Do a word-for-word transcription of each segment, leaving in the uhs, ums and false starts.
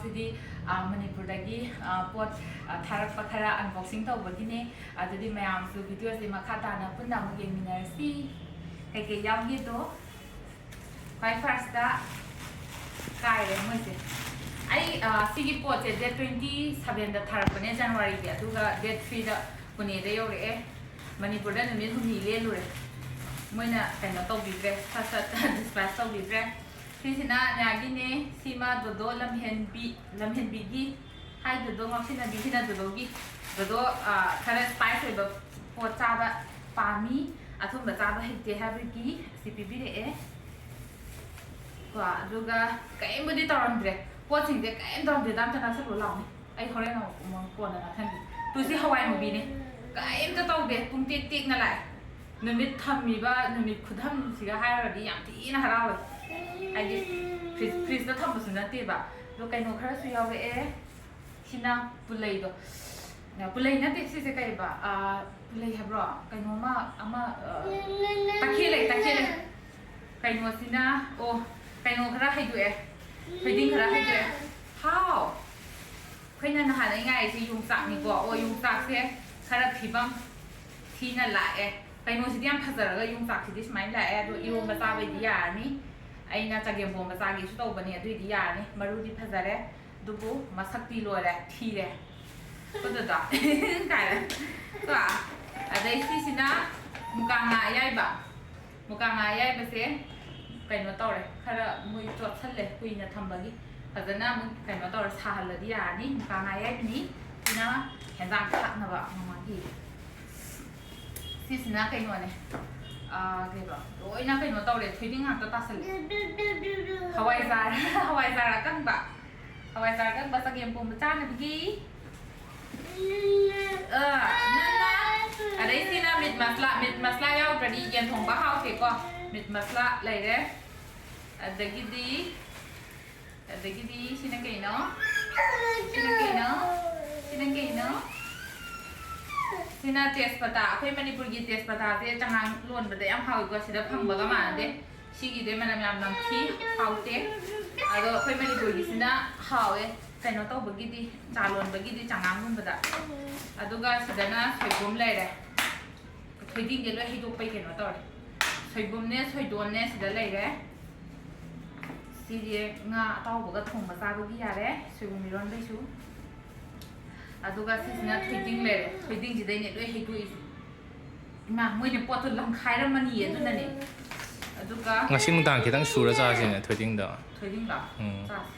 ꯁꯤꯗꯤ, ꯑ, ꯃꯅꯤꯄꯨꯔꯗꯒꯤ, ꯑ, ꯄꯣꯠ, ꯑ, ꯊꯥꯔꯛꯄ ꯈꯔ unboxing ꯇꯧꯕꯒꯤꯅꯦ꯫ ꯑꯗꯨꯗꯤ ꯃꯌꯥꯝꯁꯨ videoꯁꯦ ꯃꯈꯥ ꯇꯥꯅ ꯄꯨꯟꯅ ꯑꯃꯨꯛ ꯌꯦꯡꯃꯤꯟꯅꯔꯁꯤ꯫ ꯀꯩꯀꯩ ꯌꯥꯎꯒꯦꯗꯣ꯫ ꯈ꯭ꯋꯥꯏ firstꯇ ꯀꯥꯏꯔꯦ ꯃꯣꯏꯁꯦ꯫ ꯑꯩ, ꯑ, ꯁꯤꯒꯤ ꯄꯣꯠꯁꯦ date twenty sevenꯗ ꯊꯥꯔꯛꯄꯅꯦ, Januaryꯒꯤ, ꯑꯗꯨꯒ date threeꯗ ꯄꯨꯅꯦꯗ ꯌꯧꯔꯛꯑꯦ꯫ ꯃꯅꯤꯄꯨꯔꯗ ꯅꯨꯃꯤꯠ ꯍꯨꯝꯅꯤ ꯂꯦꯜꯂꯨꯔꯦ꯫ ꯃꯣꯏꯅ ꯀꯩꯅꯣ ꯇꯧꯕꯤꯗ꯭ꯔꯦ, ꯁꯠ ꯁꯠ dispatch ꯇꯧꯕꯤꯗ꯭ꯔꯦ꯫ ꯁꯤꯁꯤꯅ ꯅꯤꯌꯥꯒꯤꯅꯦ꯫ ꯁꯤꯃ ꯗꯣꯗꯣ ꯂꯝꯍꯦꯟꯕꯤ, ꯂꯝꯍꯦꯟꯕꯤꯒꯤ꯫ ꯍꯥꯏ ꯗꯣꯗꯣ ꯉꯥꯎꯁꯤꯟꯅꯕꯤ, ꯁꯤꯅ ꯗꯣꯗꯣꯒꯤ꯫ ꯗꯣꯗꯣ, ꯑ, ꯈꯔ spice ꯑꯣꯏꯕ ꯄꯣꯠ ꯆꯥꯕ ꯄꯥꯝꯃꯤ, ꯑꯊꯨꯝꯕ ꯆꯥꯕ ꯍꯩꯇꯦ ꯍꯥꯏꯕꯒꯤ ꯑꯁꯤ ꯄꯤꯕꯤꯔꯛꯑꯦ꯫ ꯀꯣ, ꯑꯗꯨꯒ ꯀꯔꯤꯝꯕꯨꯗꯤ ꯇꯧꯔꯝꯗ꯭ꯔꯦ꯫ ꯄꯣꯠꯁꯤꯡꯁꯦ ꯀꯔꯤꯝ ꯇꯧꯔꯝꯗ꯭ꯔꯦ꯫ ꯗꯥꯝ ꯆꯅꯥ ꯁꯛꯂꯨ ꯂꯥꯎꯅꯦ꯫ ꯑꯩ ꯍꯣꯔꯦꯟ ꯑꯃꯨꯛ, ꯑꯃꯨꯛ ꯀꯣꯟꯅ ꯉꯥꯡꯍꯟꯒꯦ꯫ ꯇꯨ, ꯁꯤ ꯍꯋꯥꯏ ꯃꯨꯕꯤꯅꯦ꯫ ꯀꯔꯤꯝꯇ ꯇꯧꯗꯦ꯫ ꯄꯨꯡ ꯇꯦꯛ ꯇꯦꯛꯅ ꯂꯥꯛꯑꯦ꯫ ꯅꯨꯃꯤꯠ ꯊꯝꯃꯤꯕ ꯅꯨꯃꯤꯠ ꯈꯨꯊꯝꯁꯤꯒ ꯍꯥꯏꯔꯨꯔꯗꯤ ꯌꯥꯝ ꯊꯤꯅ ꯍꯔꯥꯎꯋꯦ꯫ ꯍꯥꯏꯗꯤ fridge, fridgeꯇ ꯊꯝꯕꯁꯨ ꯅꯠꯇꯦꯕ꯫ ꯑꯗꯣ ꯀꯩꯅꯣ ꯈꯔꯁꯨ ꯌꯥꯎꯔꯛꯑꯦ꯫ ꯁꯤꯅ ꯄꯨꯂꯩꯗꯣ꯫ ꯄꯨꯂꯩ ꯅꯠꯇꯦ, ꯁꯤꯁꯦ ꯀꯩꯕ? ꯑꯥ, ꯄꯨꯂꯩ ꯍꯥꯏꯕ꯭ꯔꯣ? ꯀꯩꯅꯣꯃ, ꯑꯃ, ꯑ, ꯇꯈꯦꯜꯂꯩ, ꯇꯈꯦꯜꯂꯩ꯫ ꯀꯩꯅꯣꯁꯤꯅ, ꯑꯣ, ꯀꯩꯅꯣ ꯈꯔ ꯍꯩꯗꯣꯛꯑꯦ꯫ ꯊꯣꯏꯗꯤꯡ ꯈꯔ ꯍꯩꯗꯣꯛꯑꯦ꯫ ꯍꯥꯎ! ꯑꯩꯈꯣꯏꯅ ꯅꯍꯥꯟ ꯑꯩ ꯉꯥꯏꯔꯤꯁꯦ ꯌꯣꯡꯆꯥꯛꯅꯤꯀꯣ꯫ ꯑꯣ, ꯌꯣꯡꯆꯥꯛꯁꯦ ꯈꯔ ꯐꯤꯕꯝ ꯊꯤꯅ ꯂꯥꯛꯑꯦ꯫ ꯀꯩꯅꯣꯁꯤꯗꯤ ꯌꯥꯝ ꯐꯖꯔꯒ ꯌꯣꯡꯆꯥꯛꯁꯤꯗꯤ ꯁꯨꯃꯥꯏꯅ ꯂꯥꯛꯑꯦ꯫ ꯑꯗꯣ ꯏꯔꯣꯝꯕ ꯆꯥꯕꯩꯗꯤ ꯌꯥꯔꯅꯤ꯫ ꯑꯩꯅ ꯆꯒꯦꯝꯄꯣꯝꯕ ꯆꯥꯒꯦꯁꯨ ꯇꯧꯕꯅꯦ, ꯑꯗꯨꯏꯗꯤ ꯌꯥꯔꯅꯤ꯫ ꯃꯔꯨꯗꯤ ꯐꯖꯔꯦ, ꯑꯗꯨꯕꯨ ꯃꯁꯛꯇꯤ ꯂꯣꯏꯔꯦ, ꯊꯤꯔꯦ꯫ ꯐꯣꯇꯣꯗꯣ ꯀꯥꯏꯔꯦ꯫ ꯀꯣ? ꯑꯗꯩ ꯁꯤꯁꯤꯅ ꯃꯨꯀꯥ ꯉꯥ ꯑꯌꯥꯏꯕ꯫ ꯃꯨꯀꯥ ꯉꯥ ꯑꯌꯥꯏꯕꯁꯦ ꯀꯩꯅꯣ ꯇꯧꯔꯦ, ꯈꯔ ꯃꯣꯏ ꯆꯣꯠꯁꯜꯂꯦ ꯀꯨꯏꯅ ꯊꯝꯕꯒꯤ꯫ ꯐꯖꯅ ꯑꯃꯨꯛ ꯀꯩꯅꯣ ꯇꯧꯔ ꯁꯥꯍꯜꯂꯗꯤ ꯌꯥꯔꯅꯤ꯫ ꯃꯨꯀꯥ ꯉꯥ ꯑꯌꯥꯏꯕꯅꯤ꯫ ꯁꯤꯅ ꯍꯦꯟꯖꯥꯡ ꯊꯥꯛꯅꯕ ꯃꯃꯥꯒꯤ꯫ ꯁꯤꯁꯤꯅ ꯀꯩꯅꯣꯅꯦ, ꯑꯥ, ꯀꯩꯕ, ꯂꯣꯏꯅ ꯀꯩꯅꯣ ꯇꯧꯔꯦ, ꯊꯣꯏꯗꯤꯡ ꯉꯥꯛꯇ ꯇꯥꯁꯜꯂꯦ꯫ ꯍꯋꯥꯏꯖꯥꯔ, ꯍꯋꯥꯏꯖꯥꯔ ꯑꯀꯪꯕ꯫ ꯍꯋꯥꯏꯖꯥꯔ ꯑꯀꯪꯕ ꯆꯒꯦꯝ ꯄꯣꯝꯕ ꯆꯥꯅꯕꯒꯤ꯫ ꯑꯥ, ꯅꯪꯅ, ꯑꯗꯩ ꯁꯤꯅ meat masala, meat masala ꯌꯥꯎꯗ꯭ꯔꯗꯤ ꯌꯦꯟ ꯊꯣꯡꯕ ꯍꯥꯎꯇꯦꯀꯣ꯫ Meat masala ꯂꯩꯔꯦ꯫ ꯑꯗꯒꯤꯗꯤ, ꯑꯗꯒꯤꯗꯤ ꯁꯤꯅ ꯀꯩꯅꯣ? ꯁꯤꯅ ꯀꯩꯅꯣ? ꯁꯤꯅ ꯀꯩꯅꯣ? ꯁꯤꯅ ꯇꯦꯖꯄꯇꯥ꯫ ꯑꯩꯈꯣꯏ ꯃꯅꯤꯄꯨꯔꯒꯤ ꯇꯦꯖꯄꯇꯥꯁꯦ ꯆꯉꯥꯡ ꯂꯣꯟꯕꯗ ꯌꯥꯝ ꯍꯥꯎꯏꯀꯣ꯫ ꯁꯤꯗ ꯐꯪꯕꯒ ꯃꯥꯟꯅꯗꯦ꯫ ꯁꯤꯒꯤꯗꯤ ꯃꯅꯝ ꯌꯥꯝ ꯅꯝꯊꯤ, ꯍꯥꯎꯇꯦ꯫ ꯑꯗꯣ ꯑꯩꯈꯣꯏ ꯃꯅꯤꯄꯨꯔꯒꯤꯁꯤꯅ ꯍꯥꯎꯋꯦ, ꯀꯩꯅꯣ ꯇꯧꯕꯒꯤꯗꯤ, ꯆꯥ ꯂꯣꯟꯕꯒꯤꯗꯤ ꯆꯉꯥꯡꯒꯨꯝꯕꯗ꯫ ꯑꯗꯨꯒ ꯁꯤꯗꯅ ꯁꯣꯏꯕꯨꯝ ꯂꯩꯔꯦ꯫ ꯊꯣꯏꯗꯤꯡꯁꯦ ꯂꯣꯏ ꯍꯩꯗꯣꯛꯄꯩ ꯀꯩꯅꯣ ꯇꯧꯔꯦ꯫ ꯁꯣꯏꯕꯨꯝꯅꯦ, ꯁꯣꯏꯗꯣꯟꯅꯦ ꯁꯤꯗ ꯂꯩꯔꯦ꯫ ꯁꯤꯁꯦ ꯉꯥ ꯑꯇꯥꯎꯕꯒ ꯊꯣꯡꯕ ꯆꯥꯕꯒꯤ ꯌꯥꯔꯦ, ꯁꯣꯏꯕꯨꯝ ꯏꯔꯣꯟꯕꯩꯁꯨ꯫ ꯑꯗꯨꯒ ꯁꯤꯁꯤꯅ ꯊꯣꯏꯗꯤꯡ ꯂꯩꯔꯦ꯫ ꯊꯣꯏꯗꯤꯡꯁꯤꯗꯩꯅꯦ ꯂꯣꯏ ꯍꯩꯗꯣꯛꯏꯁꯦ꯫ ꯏꯃꯥ, ꯃꯣꯏꯅ ꯄꯣꯠꯇꯣ ꯂꯪꯈꯥꯏꯔꯝꯃꯅꯤ ꯑꯗꯨꯅꯅꯦ꯫ ꯑꯗꯨꯒ ꯉꯁꯤ ꯅꯨꯡꯗꯥꯡ ꯈꯤꯇꯪ ꯁꯨꯔ ꯆꯥꯁꯤꯅꯦ ꯊꯣꯏꯗꯤꯡꯗꯣ꯫ ꯊꯣꯏꯗꯤꯡꯂꯣ? ꯎꯝ꯫ ꯆꯥꯁꯤ꯫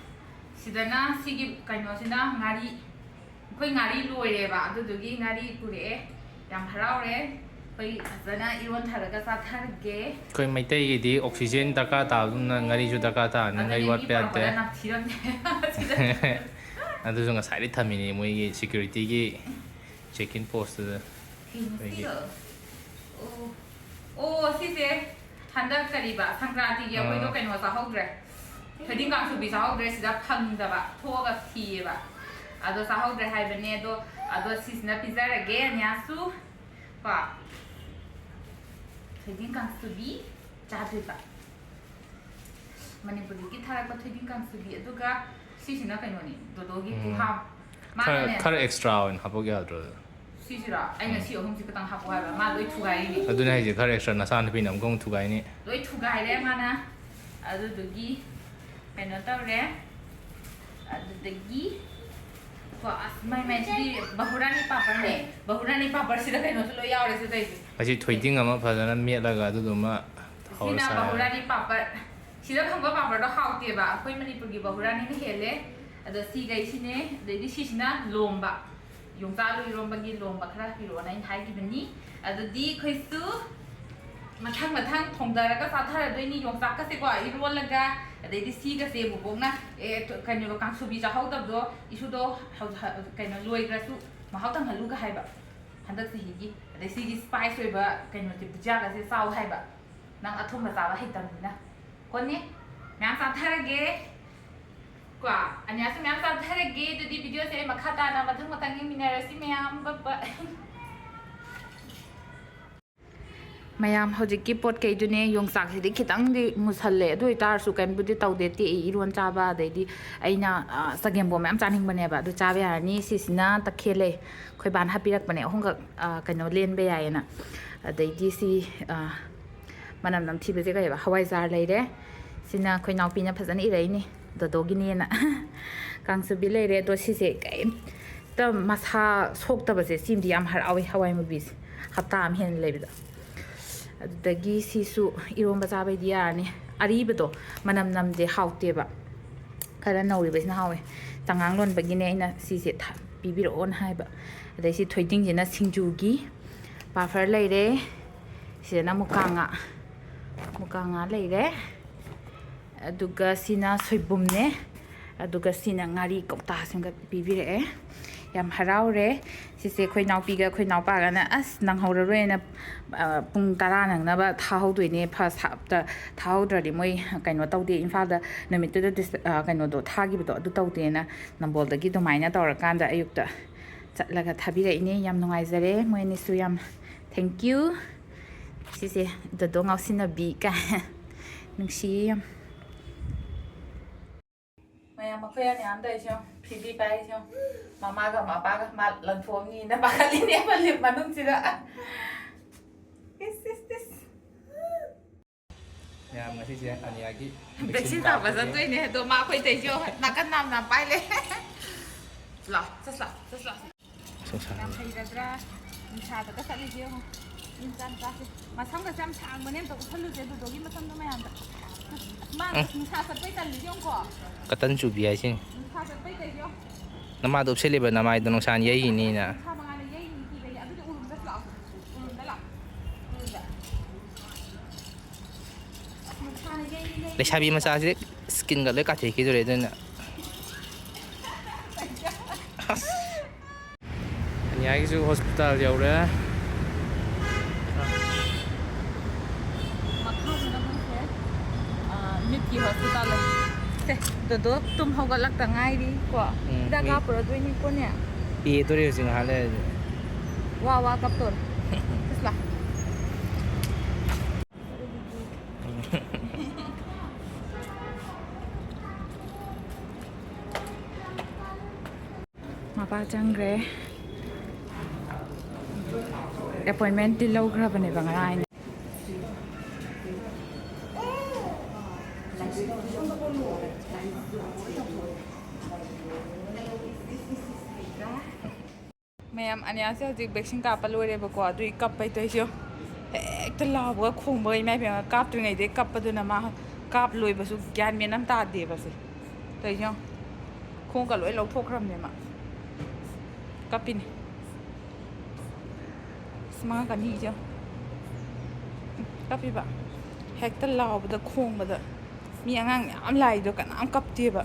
ꯁꯤꯗꯅ ꯁꯤꯒꯤ ꯀꯩꯅꯣꯁꯤꯅ ꯉꯥꯔꯤ, ꯑꯩꯈꯣꯏ ꯉꯥꯔꯤ ꯂꯣꯏꯔꯦꯕ, ꯑꯗꯨꯗꯨꯒꯤ ꯉꯥꯔꯤ ꯄꯨꯔꯛꯑꯦ꯫ ꯌꯥꯝ ꯍꯔꯥꯎꯔꯦ꯫ ꯑꯩꯈꯣꯏ ꯐꯖꯅ ꯏꯔꯣꯟꯊꯔꯒ ꯆꯥꯊꯔꯒꯦ꯫ ꯑꯩꯈꯣꯏ ꯃꯩꯇꯩꯒꯤꯗꯤ oxygen ꯗꯔꯀꯥꯔ ꯇꯥꯕꯗꯨꯅ ꯉꯥꯔꯤꯁꯨ ꯗꯔꯀꯥꯔ ꯇꯥꯕꯅꯤꯅ ꯉꯥꯔꯤ ꯑꯗꯨꯅꯦ, ꯃꯤ ꯋꯥꯠꯄ ꯌꯥꯗꯦ꯫ ꯄꯨꯔꯛꯄꯗ ꯅꯝꯊꯤꯔꯝꯃꯦ꯫ ꯁꯤꯗ꯫ ꯑꯗꯨꯁꯨ ꯉꯁꯥꯏꯗꯩ ꯊꯝꯃꯤꯅꯦ ꯃꯣꯏꯒꯤ security ꯒꯤ check in post ꯇꯨꯗ꯫ ꯀꯩꯅꯣ ꯑꯩꯈꯣꯏꯒꯤ ꯁꯤꯗꯣ? ꯑꯣ, ꯑꯣ, ꯁꯤꯁꯦ ꯍꯟꯗꯛ ꯀꯔꯤꯕ, ꯁꯪꯀ꯭ꯔꯥꯟꯇꯤꯒꯤ ꯑꯩꯈꯣꯏꯗꯣ ꯑꯥ꯫ ꯀꯩꯅꯣ ꯆꯥꯍꯧꯗ꯭ꯔꯦ꯫ ꯊꯣꯏꯗꯤꯡ ꯀꯥꯡꯁꯨꯕꯤ ꯆꯥꯍꯧꯗ꯭ꯔꯦ, ꯁꯤꯗ ꯐꯪꯗꯕ, ꯊꯣꯛꯑꯒ ꯊꯤꯌꯦꯕ꯫ ꯑꯗꯣ ꯆꯥꯍꯧꯗ꯭ꯔꯦ ꯍꯥꯏꯕꯅꯦ, ꯑꯗꯣ, ꯑꯗꯣ ꯁꯤꯁꯤꯅ ꯄꯤꯖꯔꯒꯦ, ꯑꯅꯤꯌꯥꯁꯨ꯫ ꯀꯣ? ꯊꯣꯏꯗꯤꯡ ꯀꯥꯡꯁꯨꯕꯤ ꯆꯥꯗꯣꯏꯕ꯫ ꯃꯅꯤꯄꯨꯔꯗꯒꯤ ꯊꯥꯔꯛꯄ ꯊꯣꯏꯗꯤꯡ ꯀꯥꯡꯁꯨꯕꯤ꯫ ꯑꯗꯨꯒ ꯁꯤꯁꯤꯅ ꯀꯩꯅꯣꯅꯤ, ꯗꯣꯗꯣꯒꯤ ꯎꯝ꯫ ꯄꯨꯈꯥꯝ꯫ ꯈꯔ, ꯃꯥꯅꯅꯦ, ꯈꯔ extra ꯑꯣꯏꯅ ꯍꯥꯞꯄꯛ ꯌꯥꯗ꯭ꯔꯣ ꯑꯗꯨ? ꯁꯤꯁꯤꯔꯣ? ꯑꯩꯅ ꯎꯝ꯫ ꯁꯤ ꯑꯍꯨꯝꯁꯤ ꯈꯛꯇꯪ ꯍꯥꯞꯄꯣ ꯍꯥꯏꯕ꯫ ꯃꯥ ꯂꯣꯏ ꯊꯨꯒꯥꯏꯔꯤꯅꯦ꯫ ꯑꯗꯨꯅꯦ ꯍꯥꯏꯁꯦ, ꯈꯔ extra ꯅꯆꯥꯅꯨꯄꯤꯅ ꯑꯃꯨꯛꯀ ꯑꯃꯨꯛ ꯊꯨꯒꯥꯏꯅꯤ꯫ ꯂꯣꯏ ꯊꯨꯒꯥꯏꯔꯦ ꯃꯥꯅ꯫ ꯑꯗꯨꯗꯨꯒꯤ ꯀꯩꯅꯣ ꯇꯧꯔꯦ꯫ ꯑꯗꯨꯗꯒꯤ ꯀꯣ, ꯑꯁ, ꯃꯥꯏ, ꯃꯥꯏ, ꯁꯤꯗꯤ ꯕꯍꯨꯔꯥꯅꯤ ꯄꯥꯄꯔꯅꯦ꯫ ꯕꯍꯨꯔꯥꯅꯤ ꯄꯥꯄꯔꯁꯤꯗ ꯀꯩꯅꯣꯁꯨ ꯂꯣꯏ ꯌꯥꯎꯔꯦ ꯁꯤ ꯇꯧꯔꯤꯁꯦ꯫ ꯑꯁꯤ ꯊꯣꯏꯗꯤꯡ ꯑꯃ ꯐꯖꯅ ꯃꯦꯠꯂꯒ ꯑꯗꯨꯗꯨꯃ ꯍꯧꯔ ꯁꯤꯅ ꯆꯥ ꯌꯥꯔꯦ꯫ ꯕꯍꯨꯔꯥꯅꯤ ꯄꯥꯄꯔ꯫ ꯁꯤꯗ ꯐꯪꯕ ꯄꯥꯄꯔꯗꯣ ꯍꯥꯎꯇꯦꯕ, ꯑꯩꯈꯣꯏ ꯃꯅꯤꯄꯨꯔꯒꯤ ꯕꯍꯨꯔꯥꯅꯤꯅ ꯍꯦꯜꯂꯦ꯫ ꯑꯗꯣ ꯁꯤꯈꯩꯁꯤꯅꯦ, ꯑꯗꯩꯗꯤ ꯁꯤꯁꯤꯅ ꯂꯣꯝꯕ꯫ ꯌꯣꯡꯆꯥꯛ ꯑꯂꯨ ꯏꯔꯣꯝꯕꯒꯤ ꯂꯣꯝꯕ ꯈꯔ ꯄꯤꯔꯛꯑꯣꯅ ꯑꯩꯅ ꯍꯥꯏꯈꯤꯕꯅꯤ꯫ ꯑꯗꯨꯗꯤ ꯑꯩꯈꯣꯏꯁꯨ ꯃꯊꯪ ꯃꯊꯪ ꯊꯣꯡꯗꯔꯒ ꯆꯥꯊꯔꯗꯣꯏꯅꯤ꯫ ꯌꯣꯡꯆꯥꯛꯀꯁꯦꯀꯣ ꯏꯔꯣꯜꯂꯒ, ꯑꯗꯩꯗꯤ ꯁꯤꯒꯁꯦ ꯕꯣꯕꯣꯛꯅ, ꯑꯦ, ꯀꯩꯅꯣ, ꯀꯥꯡꯁꯨꯕꯤ ꯆꯥꯍꯧꯗꯕꯗꯣ ꯏꯁꯨꯗꯣ ꯍꯧ-, ꯍ-, ꯀꯩꯅꯣ, ꯂꯣꯏꯈ꯭ꯔꯁꯨ ꯃꯍꯥꯎ ꯇꯪꯍꯜꯂꯨꯒ ꯍꯥꯏꯕ ꯍꯟꯗꯛ ꯆꯍꯤꯒꯤ꯫ ꯑꯗꯩ ꯁꯤꯒꯤ spice ꯑꯣꯏꯕ ꯀꯩꯅꯣꯁꯦ, ꯕꯨꯖꯤꯌꯥꯒꯁꯦ ꯆꯥꯎ ꯍꯥꯏꯕ꯫ ꯅꯪ ꯑꯊꯨꯝꯕ ꯆꯥꯕ ꯍꯩꯇꯕꯅꯤꯅ꯫ ꯀꯣꯟꯅꯦ, ꯃꯌꯥꯝ ꯆꯥꯊꯔꯒꯦ꯫ ꯀꯣ, ꯑꯅꯤꯌꯥꯁꯨ ꯃꯌꯥꯝ ꯆꯥꯊꯔꯒꯦ꯫ ꯑꯗꯨꯗꯤ video ꯁꯦ ꯑꯩ ꯃꯈꯥ ꯇꯥꯅ ꯃꯊꯪ ꯃꯊꯪ ꯌꯦꯡꯃꯤꯟꯅꯔꯁꯤ ꯃꯌꯥꯝ꯫ Bye bye꯫ ꯃꯌꯥꯝ, ꯍꯧꯖꯤꯛꯀꯤ ꯄꯣꯠ ꯀꯩꯗꯨꯅꯦ꯫ ꯌꯣꯡꯆꯥꯛꯁꯤꯗꯤ ꯈꯤꯇꯪꯗꯤ ꯃꯨꯁꯜꯂꯦ, ꯑꯗꯨ ꯑꯣꯏꯇꯥꯔꯁꯨ ꯀꯩꯝꯕꯨꯗꯤ ꯇꯧꯗꯦ꯫ ꯇꯦꯛꯏ, ꯏꯔꯣꯟ ꯆꯥꯕ, ꯑꯗꯩꯗꯤ ꯑꯩꯅ, ꯑ, ꯆꯒꯦꯝꯄꯣꯝ ꯃꯌꯥꯝ ꯆꯥꯅꯤꯡꯕꯅꯦꯕ, ꯑꯗꯨ ꯆꯥꯕ ꯌꯥꯔꯅꯤ꯫ ꯁꯤꯁꯤꯅ ꯇꯈꯦꯜꯂꯩ, ꯑꯩꯈꯣꯏ ꯕꯥꯅ ꯍꯥꯞꯄꯤꯔꯛꯄꯅꯦ, ꯑꯍꯨꯝꯈꯛ, ꯑ, ꯀꯩꯅꯣ, ꯂꯦꯟꯕ ꯌꯥꯏꯌꯦꯅ꯫ ꯑꯗꯩꯗꯤ ꯁꯤ, ꯑ, ꯃꯅꯝ ꯅꯝꯊꯤꯕꯁꯦ ꯀꯩ ꯍꯥꯏꯕ, ꯍꯋꯥꯏꯖꯥꯔ ꯂꯩꯔꯦ꯫ ꯁꯤꯅ ꯑꯩꯈꯣꯏ ꯏꯅꯥꯎꯄꯤꯅ ꯐꯖꯅ ꯏꯔꯛꯏꯅꯤ, ꯗꯣꯗꯣꯒꯤꯅꯦꯅ꯫ ꯀꯥꯡꯁꯨꯕꯤ ꯂꯩꯔꯦ꯫ ꯑꯗꯣ ꯁꯤꯁꯦ ꯀꯩꯝꯇ ꯃꯁꯥ ꯁꯣꯛꯇꯕꯁꯦ, ꯁꯤꯃꯗꯤ ꯌꯥꯝ ꯍꯔꯥꯎꯋꯦ, ꯍꯋꯥꯏ ꯃꯨꯕꯤꯁꯦ ꯍꯞꯇꯥ ꯑꯃ ꯍꯦꯟꯅ ꯂꯩꯕꯗ꯫ ꯑꯗꯨꯗꯒꯤ ꯁꯤꯁꯨ ꯏꯔꯣꯝꯕ ꯆꯥꯕꯩꯗꯤ ꯌꯥꯔꯅꯤ꯫ ꯑꯔꯤꯕꯗꯣ ꯃꯅꯝ ꯅꯝꯗꯦ, ꯍꯥꯎꯇꯦꯕ꯫ ꯈꯔ ꯅꯧꯔꯤꯕꯁꯤꯅ ꯍꯥꯎꯋꯦ꯫ ꯆꯉꯥꯡ ꯂꯣꯟꯕꯒꯤꯅꯦ ꯑꯩꯅ ꯁꯤꯁꯦ ꯊ-, ꯄꯤꯕꯤꯔꯛꯑꯣꯅ ꯍꯥꯏꯕ꯫ ꯑꯗꯩ ꯁꯤ ꯊꯣꯏꯗꯤꯡꯁꯤꯅ ꯁꯤꯡꯖꯨꯒꯤ꯫ ꯄꯥꯐꯔ ꯂꯩꯔꯦ꯫ ꯁꯤꯗꯅ ꯃꯨꯀꯥ ꯉꯥ, ꯃꯨꯀꯥ ꯉꯥ ꯂꯩꯔꯦ꯫ ꯑꯗꯨꯒ ꯁꯤꯅ ꯁꯣꯏꯕꯨꯝꯅꯦ꯫ ꯑꯗꯨꯒ ꯁꯤꯅ ꯉꯥꯔꯤ ꯀꯧꯇꯥꯁꯤꯡꯒ ꯄꯤꯕꯤꯔꯛꯑꯦ꯫ ꯌꯥꯝ ꯍꯔꯥꯎꯔꯦ꯫ ꯁꯤꯁꯦ ꯑꯩꯈꯣꯏ ꯏꯅꯥꯎꯄꯤꯒ ꯑꯩꯈꯣꯏ ꯏꯅꯥꯎꯄꯥꯒꯅ, "ꯑꯁ, ꯅꯪꯍꯧꯔꯔꯣꯏꯅ, ꯑ, ꯄꯨꯡ ꯇꯔꯥ ꯅꯪꯅꯕ ꯊꯥꯍꯧꯗꯣꯏꯅꯦ, ꯐꯥꯔꯁ ꯍꯥꯞꯇ ꯊꯥꯍꯧꯗ꯭ꯔꯗꯤ ꯃꯣꯏ ꯀꯩꯅꯣ ꯇꯧꯗꯦ, ꯏꯝꯐꯥꯜꯗ ꯅꯨꯃꯤꯠꯇꯨꯗ ꯗꯤꯁ-, ꯑ, ꯀꯩꯅꯣꯗꯣ ꯊꯥꯈꯤꯕꯗꯣ ꯑꯗꯨ ꯇꯧꯗꯦꯅ", ꯅꯝꯕꯣꯜꯗꯒꯤ ꯑꯗꯨꯃꯥꯏꯅ ꯇꯧꯔꯀꯥꯟꯗ ꯑꯌꯨꯛꯇ ꯆꯠꯂꯒ ꯊꯥꯕꯤꯔꯛꯏꯅꯦ꯫ ꯌꯥꯝ ꯅꯨꯡꯉꯥꯏꯖꯔꯦ, ꯃꯣꯏ ꯑꯅꯤꯁꯨ ꯌꯥꯝ thank you꯫ ꯁꯤꯁꯦ ꯗꯣꯗꯣ ꯉꯥꯎꯁꯤꯟꯅꯕꯤ ꯀꯥꯏ꯫ ꯅꯨꯡꯁꯤꯌꯦ ꯌꯥꯝ꯫ ꯃꯌꯥꯝ, ꯃꯈꯣꯏ ꯑꯅꯤ ꯑꯝꯇ ꯑꯩꯁꯨ ꯐꯤꯕꯤ ꯄꯥꯏꯔꯤꯁꯨ, ꯃꯃꯥꯒ ꯃꯄꯥꯒ ꯃꯥ ꯂꯪꯊꯣꯛꯑꯝꯅꯤꯅ ꯄꯥꯈꯠꯂꯤꯅꯦꯕ ꯂꯤꯞ ꯃꯅꯨꯡꯁꯤꯗ꯫ ꯏꯁ, ꯏꯁ, ꯏꯁ꯫ ꯃꯌꯥꯝ, ꯉꯁꯤꯁꯦ ꯑꯅꯤꯌꯥꯒꯤ vaccine vaccine ꯊꯥꯕ ꯀꯥꯞꯄꯒꯤ ꯆꯠꯇꯣꯏꯅꯦ꯫ ꯑꯗꯣ ꯃꯥ ꯑꯩꯈꯣꯏ ꯇꯩꯁꯦ ꯅꯥꯀꯟ ꯅꯥꯝ ꯅꯥꯝ ꯄꯥꯏ ꯂꯩ꯫ ꯂꯥꯎ, ꯆꯠꯁꯤ ꯂꯥꯎ, ꯆꯠꯁꯤ ꯂꯥꯎ꯫ ꯁꯣꯛꯁꯥ꯫ ꯌꯥꯝ ꯍꯩꯔꯗ꯭ꯔꯥ? ꯅꯨꯡꯁꯥꯗꯒ ꯆꯠꯂꯤꯁꯦ ꯌꯦꯡꯉꯣ꯫ ꯃꯤ ꯃꯆꯥ ꯃꯆꯥꯁꯦ꯫ ꯃꯁꯝꯒꯁꯦ ꯌꯥꯝ ꯁꯥꯡꯕꯅꯦ, ꯑꯝꯇ ꯎꯠꯍꯜꯂꯨꯁꯦ ꯑꯗꯨꯗꯒꯤ ꯃꯁꯝꯗꯣ ꯃꯌꯥꯝꯗ꯫ ꯑꯁ, ꯃꯥ ꯎꯝ꯫ ꯅꯨꯡꯁꯥ ꯆꯠꯄꯩ ꯇꯜꯂꯤꯁꯦ ꯌꯦꯡꯉꯨꯀꯣ꯫ ꯀꯇꯟ ꯆꯨꯕꯤ ꯍꯥꯏꯁꯤꯅꯤ꯫ ꯅꯨꯡꯁꯥ ꯆꯠꯄꯩ ꯇꯩꯁꯦ ꯌꯦꯡꯉꯣ꯫ ꯅꯃꯥꯏꯗꯣ ꯎꯞꯁꯜꯂꯤꯕ, ꯅꯃꯥꯏꯗꯣ ꯅꯨꯡꯁꯥꯅ ꯌꯩꯔꯤꯅꯤꯅ꯫ ꯅꯨꯡꯁꯥ ꯃꯉꯥꯜꯅ ꯌꯩꯔꯤꯅꯤ ꯀꯤꯕꯩꯅꯦ꯫ ꯑꯗꯨꯗꯤ ꯎꯔꯨꯝꯗ ꯂꯥꯛꯑꯣ꯫ ꯎꯔꯨꯝꯗ ꯂꯥꯛꯑꯣ꯫ ꯎꯔꯨꯝꯗ꯫ ꯑꯁ, ꯅꯨꯡꯁꯥꯅ ꯌꯩꯔꯤ, ꯌꯩꯔꯤ, ꯂꯩꯁꯥꯕꯤ ꯌꯩꯔꯤ꯫ ꯃꯆꯥꯁꯦ skinꯒ ꯂꯣꯏ ꯀꯥꯊꯦꯛꯈꯤꯗꯣꯔꯦ ꯑꯗꯨꯅ꯫ ꯑꯁ꯫ ꯑꯅꯤꯌꯥꯒꯤꯁꯨ hospital ꯌꯧꯔꯦ꯫ ꯃꯈꯥꯗꯅ ꯃꯣꯏꯁꯦ, ꯑ, ꯃꯤꯠꯀꯤ hospital ꯂꯩ꯫ ꯁꯦ, ꯗꯣꯗꯣ ꯇꯨꯝ ꯍꯧꯒꯠꯂꯛꯇ ꯉꯥꯏꯔꯤ ꯀꯣ꯫ ꯎꯝ, ꯍꯤꯗꯥꯛ ꯃꯤ ꯀꯥꯞꯄꯨꯔꯗꯣꯏꯅꯤ ꯀꯣꯅꯦ꯫ ꯄꯦꯗꯣꯔꯦ ꯍꯧꯖꯤꯛ ꯉꯥꯏꯍꯥꯛ ꯂꯩꯔꯗꯤ꯫ ꯋꯥ ꯋꯥ ꯀꯞꯇꯣꯔꯦ꯫ ꯁꯤꯁꯂꯥ꯫ ꯄꯥ ꯆꯪꯈ꯭ꯔꯦ꯫ ꯑꯦꯄꯣꯏꯟꯃꯦꯟꯠꯇꯤ ꯂꯧꯈ꯭ꯔꯕꯅꯦꯕ ꯉꯔꯥꯡ ꯑꯩꯅ꯫ ꯃꯌꯥꯝ, ꯑꯅꯤꯌꯥꯁꯦ ꯍꯧꯖꯤꯛ ꯚꯦꯛꯁꯤꯟ ꯀꯥꯞꯄ ꯂꯣꯏꯔꯦꯕꯀꯣ, ꯑꯗꯨꯏ ꯀꯞꯄꯩ ꯇꯧꯔꯤꯁꯦ꯫ ꯍꯦꯛꯇ ꯂꯥꯎꯕꯒ ꯈꯣꯡꯕꯒ, ꯏꯃꯥ ꯏꯕꯦꯝꯃ, ꯀꯥꯞꯇ꯭ꯔꯤꯉꯩꯗꯩ ꯀꯞꯄꯗꯨꯅ ꯃꯥ ꯀꯥꯞ ꯂꯣꯏꯕꯁꯨ ꯒ꯭ꯌꯥꯟ ꯃꯦꯟ ꯑꯃ ꯇꯥꯗꯦꯕ ꯁꯦ꯫ ꯇꯧꯔꯤꯁꯦ ꯌꯦꯡꯉꯣ꯫ ꯈꯣꯡꯒ ꯂꯣꯏ ꯂꯧꯊꯣꯛꯈ꯭ꯔꯕꯅꯦ ꯃꯥ꯫ ꯀꯞꯄꯤꯅꯦ꯫ ꯑꯁ, ꯃꯉꯛ ꯑꯅꯤꯁꯦ ꯌꯦꯡꯉꯣ꯫ ꯀꯞꯄꯤꯕ꯫ ꯍꯦꯛꯇ ꯂꯥꯎꯕꯗ ꯈꯣꯡꯕꯗ꯫ ꯃꯤ ꯑꯉꯥꯡ ꯃꯌꯥꯝ ꯂꯥꯛꯏꯗꯣ ꯀꯅꯥꯝ ꯀꯞꯇꯦꯕ꯫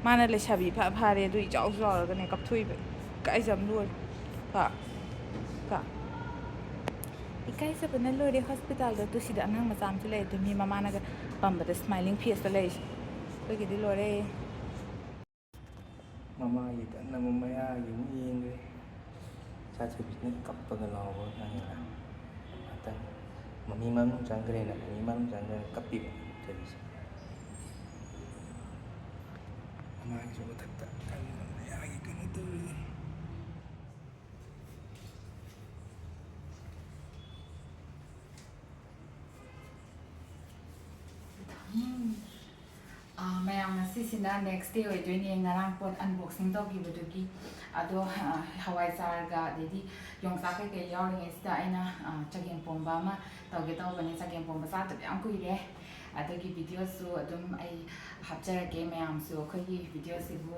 ꯃꯥꯅ ꯂꯩꯁꯥꯕꯤ ꯏꯐꯥ ꯐꯥꯔꯦ, ꯑꯗꯨ ꯏꯆꯥꯎꯁꯨ ꯆꯥꯎꯔꯒꯅꯦ ꯀꯞꯊꯣꯛꯏꯕ꯫ ꯏꯀꯥꯏꯖꯕꯅ ꯂꯣꯏꯔꯦ꯫ ꯀ-, ꯀ-, ꯏꯀꯥꯏꯖꯕꯅ ꯂꯣꯏꯔꯦ ꯍꯣꯁꯄꯤꯇꯥꯜꯗ꯫ ꯑꯗꯨ ꯁꯤꯗ ꯑꯉꯥꯡ ꯃꯆꯥ ꯑꯃꯁꯨ ꯂꯩ, ꯑꯗꯨ ꯃꯤ ꯃꯃꯥꯅꯒ ꯄꯝꯕꯗ smiling face ꯇ ꯂꯩꯔꯤꯁꯦ꯫ ꯑꯩꯈꯣꯏꯒꯤꯗꯤ ꯂꯣꯏꯔꯦ꯫ ꯃꯃꯥꯒꯤ ꯀꯟꯅ ꯑꯃꯨꯛ ꯃꯌꯥꯒꯤ ꯑꯃꯨꯛ ꯌꯦꯡꯈ꯭ꯔꯦ꯫ ꯏꯆꯥ ꯊꯣꯏꯕꯤꯁꯤꯅ ꯀꯞꯄꯒ ꯂꯥꯎꯕꯒ ꯈꯪꯉꯦꯅ꯫ ꯉꯥꯛꯇꯪ ꯃꯃꯤ ꯃꯅꯨꯡ ꯆꯪꯈ꯭ꯔꯦꯅ, ꯃꯃꯤ ꯃꯅꯨꯡ ꯆꯪꯈ꯭ꯔꯦꯅ ꯀꯞꯄꯤꯕ ꯊꯣꯏꯕꯤꯁꯦ꯫ ꯃꯃꯥꯒꯤꯁꯨ ꯃꯊꯛꯇ ꯀꯟꯅ ꯃꯌꯥꯒꯤ ꯀꯩꯅꯣ ꯇꯧꯔꯤ꯫ ꯎꯝ꯫ ꯑꯥ, ꯃꯌꯥꯝ, ꯉꯁꯤꯁꯤꯅ next day ꯑꯣꯏꯗꯣꯏꯅꯦ, ꯉꯔꯥꯡ ꯄꯣꯠ unboxing ꯇꯧꯈꯤꯕꯗꯨꯒꯤ꯫ ꯑꯗꯣ, ꯑꯥ, ꯍꯋꯥꯏꯖꯥꯔꯒ ꯑꯗꯩꯗꯤ ꯌꯣꯡꯆꯥꯛ ꯀꯩꯀꯩ ꯌꯥꯎꯔꯤꯉꯩꯁꯤꯗ ꯑꯩꯅ, ꯑꯥ, ꯆꯒꯦꯝ ꯄꯣꯝꯕ ꯑꯃ ꯇꯧꯒꯦ ꯇꯧꯕꯅꯦ꯫ ꯆꯒꯦꯝ ꯄꯣꯝꯕ ꯆꯥꯗꯕ ꯌꯥꯝ ꯀꯨꯏꯔꯦ꯫ ꯑꯗꯨꯒꯤ video ꯁꯨ ꯑꯗꯨꯝ ꯑꯩ ꯍꯥꯞꯆꯔꯛꯀꯦ꯫ ꯃꯌꯥꯝꯁꯨ ꯑꯩꯈꯣꯏꯒꯤ video ꯁꯤꯕꯨ,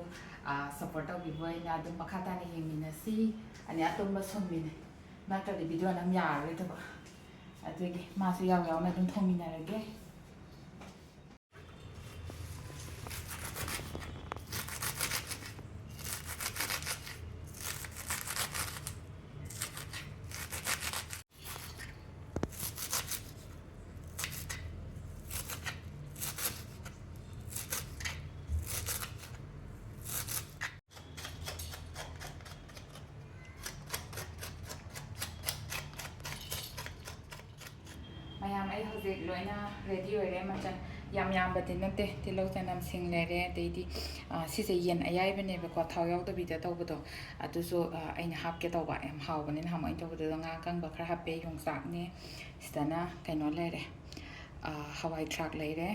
ꯑꯥ, support ꯇꯧꯕꯤꯕ ꯑꯣꯏꯅ ꯑꯗꯨꯝ ꯃꯈꯥ ꯇꯥꯅ ꯌꯦꯡꯃꯤꯟꯅꯁꯤ꯫ ꯑꯅꯤ ꯑꯇꯨꯝꯕ ꯁꯣꯝꯕꯤꯅꯦ, ꯅꯠꯇ꯭ꯔꯗꯤ video ꯅꯝ ꯌꯥꯔꯔꯣꯏꯗꯕ꯫ ꯑꯗꯨꯒꯤ ꯃꯥꯁꯨ ꯌꯥꯎ ꯌꯥꯎꯅ ꯑꯗꯨꯝ ꯊꯣꯡꯃꯤꯟꯅꯔꯒꯦ꯫ ꯃꯌꯥꯝ, ꯑꯩ ꯍꯧꯖꯤꯛ ꯂꯣꯏꯅ ready ꯑꯣꯏꯔꯦ꯫ ꯃꯆꯜ ꯌꯥꯝ ꯌꯥꯝꯕꯗꯤ ꯅꯠꯇꯦ, ꯇꯤꯜꯍꯧ ꯆꯅꯝ ꯁꯤꯡ ꯂꯩꯔꯦ, ꯑꯗꯩꯗꯤ ꯑ, ꯁꯤꯁꯦ ꯌꯦꯟ ꯑꯌꯥꯏꯕꯅꯦꯕꯀꯣ, ꯊꯥꯎ ꯌꯥꯎꯗꯕꯤꯗ ꯇꯧꯕꯗꯣ꯫ ꯑꯗꯨꯁꯨ, ꯑ, ꯑꯩꯅ ꯍꯥꯞꯀꯦ ꯇꯧꯕ, ꯌꯥꯝ ꯍꯥꯎꯕꯅꯦ꯫ ꯅꯍꯥꯟꯃꯨꯛ ꯑꯩꯅ ꯇꯧꯕꯗꯨꯗ ꯉꯥ ꯑꯀꯪꯕ ꯈꯔ ꯍꯥꯞꯄꯦ, ꯌꯣꯡꯆꯥꯛꯅꯦ꯫ ꯁꯤꯗꯅ ꯀꯩꯅꯣ ꯂꯩꯔꯦ, ꯑ, ꯍꯋꯥꯏ ꯊ꯭ꯔꯥꯛ ꯂꯩꯔꯦ꯫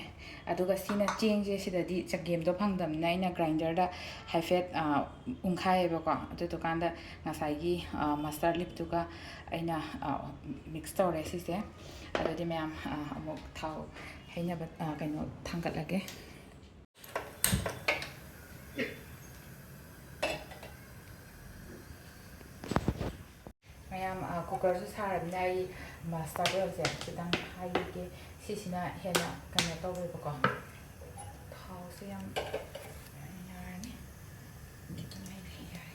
ꯑꯗꯨꯒ ꯁꯤꯅ ꯆꯦꯡꯁꯦ, ꯁꯤꯗꯗꯤ ꯆꯒꯦꯝꯗꯣ ꯐꯪꯗꯕꯅꯤꯅ ꯑꯩꯅ ꯒ꯭ꯔꯥꯏꯟꯗꯔꯗ ꯍꯥꯏꯐꯦꯠ, ꯑ, ꯎꯪꯈꯥꯏꯌꯦꯕꯀꯣ꯫ ꯑꯗꯨꯗꯨꯀꯥꯟꯗ ꯉꯁꯥꯏꯒꯤ, ꯑ, ꯃꯁꯇꯔꯗ ꯂꯤꯞꯇꯨꯒ ꯑꯩꯅ, ꯑ, ꯃꯤꯛꯁ ꯇꯧꯔꯦ ꯁꯤꯁꯦ꯫ ꯑꯗꯨꯗꯤ ꯃꯌꯥꯝ, ꯑ, ꯑꯃꯨꯛ ꯊꯥꯎ ꯍꯩꯅꯕ, ꯑ, ꯀꯩꯅꯣ ꯊꯥꯡꯒꯠꯂꯒꯦ꯫ ꯃꯌꯥꯝ, ꯑ, ꯀꯨꯀꯔꯁꯨ ꯁꯥꯔꯕꯅꯤꯅ ꯑꯩ ꯃꯁꯇꯥꯔꯗ ꯑꯣꯏꯜꯁꯦ ꯈꯤꯇꯪ ꯍꯩꯒꯦ꯫ ꯁꯤꯁꯤꯅ ꯍꯦꯟꯅ ꯀꯩꯅꯣ ꯇꯧꯋꯦꯕꯀꯣ꯫ ꯊꯥꯎꯁꯦ ꯌꯥꯝ ꯌꯥꯔꯅꯤ꯫ ꯈꯤꯇꯪ ꯍꯩꯒꯦ, ꯌꯥꯔꯦ꯫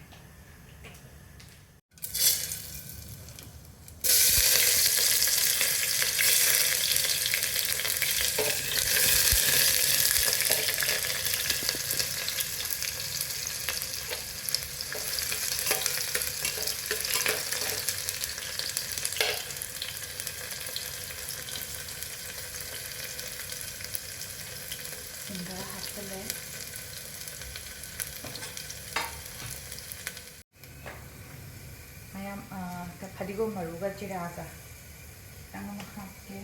ꯁꯤꯡ ꯈꯔ ꯍꯥꯞꯆꯤꯜꯂꯦ꯫ ꯃꯌꯥꯝ, ꯑ, ꯐꯗꯤꯒꯣꯝ ꯃꯔꯨꯒ ꯖꯤꯔꯥꯒ ꯈꯤꯇꯪ ꯑꯃ ꯍꯥꯞꯀꯦ꯫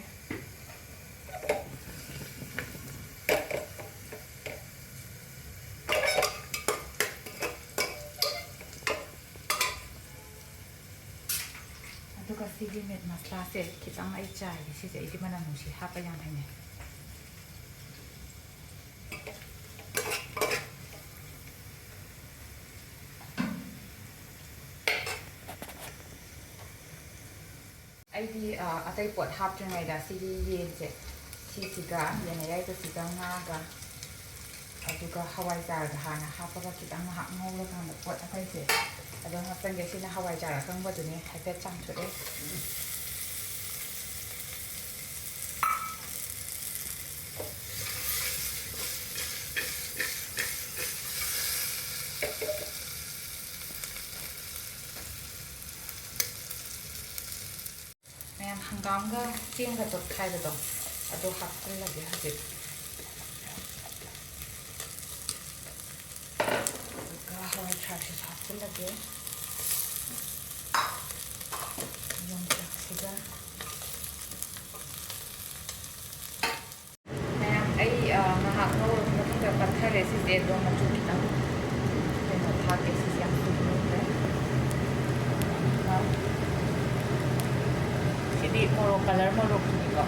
ꯑꯗꯨꯒ ꯁꯤꯒꯤ ꯃꯤꯠ ꯃꯁꯂꯥꯁꯦ ꯈꯤꯇꯪ ꯑꯩ ꯆꯥꯏꯒꯦ꯫ ꯁꯤꯁꯦ ꯑꯩꯗꯤ ꯃꯅꯝ ꯅꯨꯡꯁꯤ ꯍꯥꯞꯄ ꯌꯥꯝ ꯍꯩꯅꯩ꯫ ꯑꯩꯗꯤ, ꯑ, ꯑꯇꯩ ꯄꯣꯠ ꯍꯥꯞꯇ꯭ꯔꯤꯉꯩꯗ ꯁꯤꯒꯤ ꯌꯦꯟꯁꯦ, ꯁꯤꯁꯤꯒ, ꯌꯦꯟ ꯑꯌꯥꯏꯕꯁꯤꯒ, ꯉꯥꯒ, ꯑꯗꯨꯒ ꯍꯋꯥꯏꯖꯥꯔꯒ ꯍꯥꯟꯅ ꯍꯥꯞꯄꯒ ꯈꯤꯇꯪ ꯉꯥꯏꯍꯥꯛ ꯉꯧꯔꯀꯥꯟꯗ ꯄꯣꯠ ꯑꯇꯩꯁꯦ ꯑꯗꯨꯝ ꯍꯥꯞꯆꯤꯟꯒꯦ꯫ ꯁꯤꯅ ꯍꯋꯥꯏꯖꯥꯔ ꯑꯀꯪꯕꯗꯨꯅꯦ, ꯍꯥꯏꯐꯦꯠ ꯆꯥꯝꯊꯣꯛꯑꯦ꯫ ꯃꯌꯥꯝ, ꯍꯪꯒꯥꯝꯒ ꯆꯦꯡꯒ ꯇꯣꯠꯈꯥꯏꯕꯗꯣ, ꯑꯗꯨ ꯍꯥꯞꯆꯤꯜꯂꯒꯦ ꯍꯧꯖꯤꯛ꯫ ꯍꯥꯞꯆꯤꯜꯂꯒꯦ꯫ ꯌꯣꯡꯆꯥꯛꯁꯤꯒ꯫ ꯃꯌꯥꯝ, ꯑꯩ, ꯑ, ꯉꯥꯏꯍꯥꯛ ꯉꯧꯔꯕ ꯃꯇꯨꯡꯗ ꯄꯠꯊꯔꯦ꯫ ꯁꯤꯁꯦ ꯑꯗꯣ ꯃꯆꯨ ꯈꯤꯇꯪ ꯀꯩꯅꯣ ꯊꯥꯛꯀꯦ꯫ ꯁꯤꯁꯦ ꯌꯥꯝ ꯀꯨꯏꯅ ꯉꯧꯈ꯭ꯔꯦ꯫ ꯁꯤꯗꯤ ꯃꯣꯔꯣꯛ, ꯀꯂꯔ ꯃꯣꯔꯣꯛꯇꯨꯅꯤꯀꯣ꯫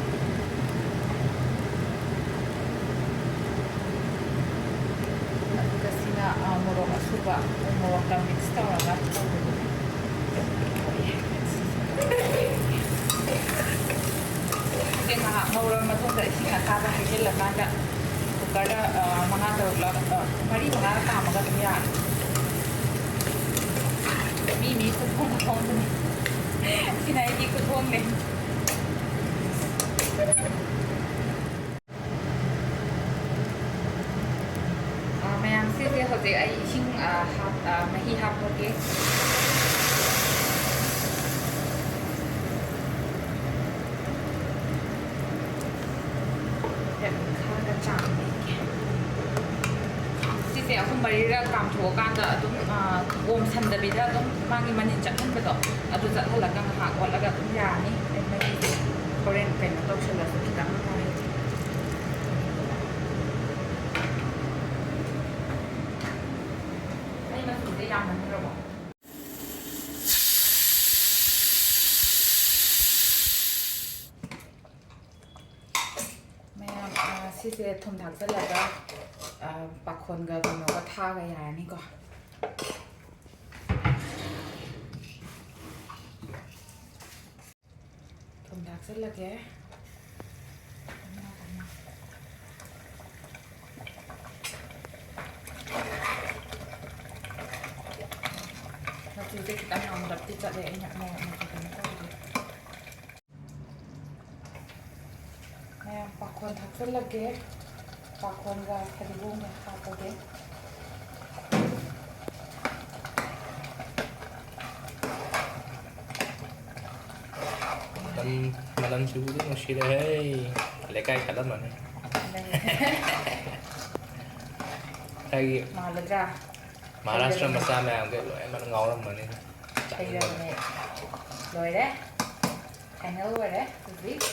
ꯑꯗꯨꯒ ꯁꯤꯅ, ꯑ, ꯃꯣꯔꯣꯛ ꯑꯁꯨꯕ, ꯎ ꯃꯣꯔꯣꯛꯀ ꯃꯤꯛꯁ ꯇꯧꯔꯒ ꯇꯧꯕꯗꯨꯅꯤ꯫ ꯁꯤꯁꯦ ꯉꯥꯏꯍꯥꯛ ꯉꯧꯔꯕ ꯃꯇꯨꯡꯗ ꯏꯁꯤꯡ ꯑꯁꯥꯕ ꯍꯩꯖꯤꯜꯂꯀꯥꯟꯗ ꯀꯨꯀꯔꯗ, ꯑ, ꯃꯉꯥ ꯇꯔꯨꯛꯂꯛ, ꯑ, ꯃꯔꯤ ꯃꯉꯥꯒ ꯀꯥꯝꯃꯒ ꯑꯗꯨꯝ ꯌꯥꯔꯦ꯫ ꯃꯤ ꯃꯤ ꯈꯨꯊꯣꯡ ꯈꯨꯊꯣꯡꯗꯨꯅꯤ꯫ ꯁꯤꯅ ꯑꯩꯒꯤ ꯈꯨꯊꯣꯡꯅꯦ꯫ ꯑ, ꯃꯌꯥꯝ, ꯁꯤꯁꯦ ꯍꯧꯖꯤꯛ ꯑꯩ ꯏꯁꯤꯡ, ꯑ, ꯍꯥꯞ-, ꯑ, ꯃꯍꯤ ꯍꯥꯞꯄꯒꯦ꯫ ꯈꯔꯒ ꯆꯥꯝꯃꯤꯒꯦ꯫ ꯁꯤꯁꯦ ꯑꯍꯨꯝ ꯃꯔꯤꯔꯛ ꯀꯥꯝꯊꯣꯛꯑꯀꯥꯟꯗ ꯑꯗꯨꯝ, ꯑ, ꯑꯣꯝꯁꯟꯗꯕꯤꯗ ꯑꯗꯨꯝ ꯃꯥꯒꯤ ꯃꯅꯤꯟ ꯆꯠꯍꯟꯕꯗꯣ, ꯑꯗꯨ ꯆꯠꯍꯜꯂꯒ ꯉꯥꯏꯍꯥꯛ ꯑꯣꯠꯂꯒ ꯑꯗꯨꯝ ꯌꯥꯔꯅꯤ꯫ ꯑꯩ ꯃꯍꯤꯁꯦ ꯍꯣꯔꯦꯟ ꯀꯩꯅꯣ ꯇꯧꯁꯜꯂꯁꯨ ꯈꯤꯇꯪ ꯅꯨꯡꯉꯥꯏ꯫ ꯑꯩ ꯃꯆꯨꯁꯦ ꯌꯥꯝꯃꯟꯈ꯭ꯔꯕꯣ? ꯃꯌꯥꯝ, ꯑ, ꯁꯤꯁꯦ ꯊꯨꯝ ꯊꯥꯛꯆꯜꯂꯒ, ꯑ, ꯄꯥꯈꯣꯟꯒ ꯀꯩꯅꯣꯒ ꯊꯥꯛꯑꯒ ꯌꯥꯔꯅꯤꯀꯣ꯫ ꯊꯨꯝ ꯊꯥꯛꯆꯜꯂꯒꯦ꯫ ꯃꯆꯨꯁꯦ ꯈꯤꯇꯪ ꯉꯥꯡꯂꯞꯇꯤ ꯆꯠꯂꯦ, ꯑꯩꯅ ꯃꯣꯔꯣꯛ ꯃꯆꯨ ꯀꯩꯅꯣ ꯇꯧꯗꯦ꯫ ꯃꯌꯥꯝ, ꯄꯥꯈꯣꯟ ꯊꯥꯛꯆꯜꯂꯒꯦ꯫ ꯄꯥꯈꯣꯟꯒ ꯐꯗꯤꯒꯣꯝꯒ ꯍꯥꯞꯄꯒꯦ꯫ ꯃꯅꯝ, ꯃꯅꯝꯁꯤꯕꯨꯗꯤ ꯅꯨꯡꯁꯤꯔꯦꯍꯦ꯫ ꯂꯩꯀꯥꯏ ꯀꯠꯂꯝꯃꯅꯤ꯫ ꯂꯩ꯫ ꯉꯁꯥꯏꯒꯤ ꯃꯥꯜꯂꯗ꯭ꯔꯥ? ꯃꯍꯥꯔꯥꯁꯇ꯭ꯔ ꯃꯆꯥ ꯃꯌꯥꯝꯒ ꯂꯣꯏꯅꯃꯛ ꯉꯥꯎꯔꯝꯃꯅꯤ꯫ ꯆꯥꯅꯤꯡꯕꯅ꯫ ꯍꯩꯔꯕꯅꯦ꯫ ꯂꯣꯏꯔꯦ꯫ ꯐꯥꯏꯅꯦꯜ ꯑꯣꯏꯔꯦ ꯍꯧꯖꯤꯛ꯫